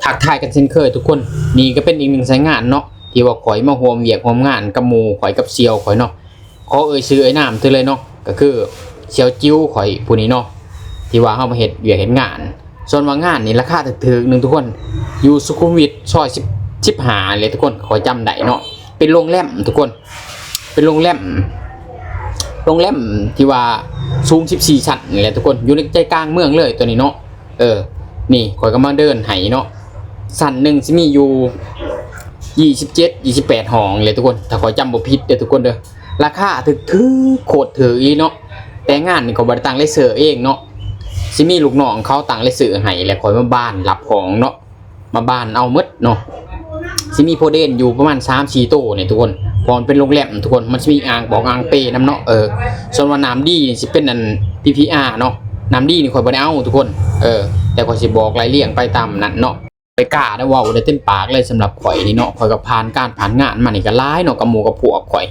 ທັກທາຍກັນເຊັ່ນເຄີຍທຸກຄົນ, ນີ້ກໍເປັນອີກໜຶ່ງສາຍງານເນາະ ທີ່ວ່າຂ້ອຍມາຮ່ວມວຽກຮ່ວມງານກັບໝູ່ຂ້ອຍ ກັບສ່ຽວຂ້ອຍເນາະ. ຂໍເອີ່ຍຊື່ເອີ່ຍນາມເທື່ອເລີຍເນາະ, ກໍຄືສ່ຽວຈິ້ວຂ້ອຍຜູ້ນີ້ເນາະ ທີ່ວ່າເຮົາມາເຮັດວຽກເຮັດງານ. ສ່ວນວ່າງານນີ້ລາຄາຖືກໆໜຶ່ງທຸກຄົນ, ຢູ່ສຸຂຸມວິດຊອຍສິບ ສິບຫ້າແຫຼະທຸກຄົນ, ຂ້ອຍຈຳໄດ້ເນາະ. ເປັນໂຮງແຮມທຸກຄົນ, ເປັນໂຮງແຮມ ໂຮງແຮມທີ່ວ່າສູງສິບສີ່ຊັ້ນນີ້ແຫຼະທຸກຄົນ, ຢູ່ໃນໃຈກາງເມືອງເລີຍຕົວນີ້ເນາະ. ເອີ ນີ້ຂ້ອຍກໍມາເດີນໃຫ້ເນາະ, ຊັ້ນໜຶ່ງຊິມີຢູ່ ຊາວເຈັດ ຊາວແປດຫ້ອງແຫຼະທຸກຄົນ ຖ້າຂ້ອຍຈຳບໍ່ຜິດເດີທຸກຄົນເດີ. ລາຄາຖືກໆ ໂຄດຖືກອີ່ເນາະ. ແຕ່ງານນີ້ຂ້ອຍບໍ່ໄດ້ຕັ້ງເລເຊີເອງເນາະ, ຊິມີລູກນ້ອງເຂົາຕັ້ງເລເຊີໃຫ້ ແລ້ວຂ້ອຍມາບານຮັບຂອງເນາະ, ມາບານເອົາໝົດເນາະ. ຊິມີໂພເດນຢູ່ປະມານສາມສີ່ໂຕນີ້ທຸກຄົນ, ເພາະມັນເປັນໂຮງແຮມທຸກຄົນ, ມັນຊິມີອ່າງປອກອ່າງເປນຳເນາະ. ເອີ ສ່ວນວ່ານ້ຳດີນີ້ຊິເປັນອັນ ພີພີອາ ເນາະ, ນ້ຳດີນີ້ຂ້ອຍບໍ່ໄດ້ເອົາທຸກຄົນ. ເອີ ແຕ່ຂ້ອຍຊິບອກໄລ່ລຽງໄປຕາມນັ້ນເນາະ. ຂ້ອຍກ້າໄດ້ເວົ້າໄດ້ເຕັມປາກເລີຍສຳລັບຂ້ອຍນີ້ເນາະ, ຂ້ອຍກໍຜ່ານການຜ່ານງານມານີ້ກໍຫຼາຍເນາະ ກັບໝູ່ກັບພວກຂ້ອຍ.